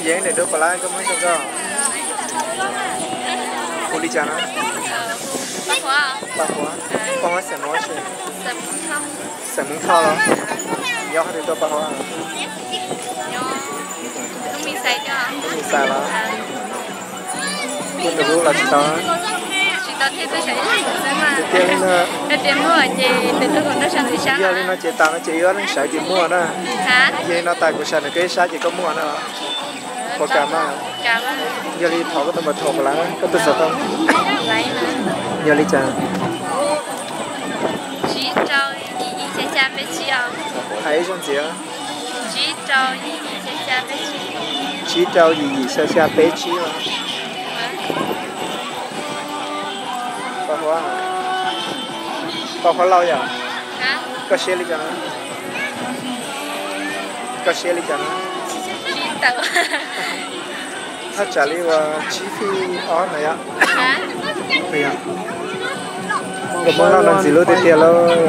Yeej, niam dub pov lab koj muaj zoo koj? Hu li cas no? Paj Huab. Paj Huab xeem Hmoob tsi? Xeem Hmoob Thoj los? Nyob qhov twg tuaj Paj Huab? Lub Me Xais los? Kuv tus hlub los tsis tau. Tiag li no. Yog li no ces tas no ces wb ob leeg sawv ces muaj na. Yog li no tas kuv sawv nws koj ib sab ces koj muaj na. Puas kam mas? Yog li thov koj tus npawb thov puas lab koj tus xov tooj. Yog li cas? Hais ib zaug ntxiv. Tsib rau yim yim xya xya peb tsib. Paj Huab, Paj Huab Lauj yom? Koj siab li cas? Koj siab li cas? Thaj tsam li uas tsib feem ob na yom? Nkawd muab loj no ntxiv lub tiag tiag lauj.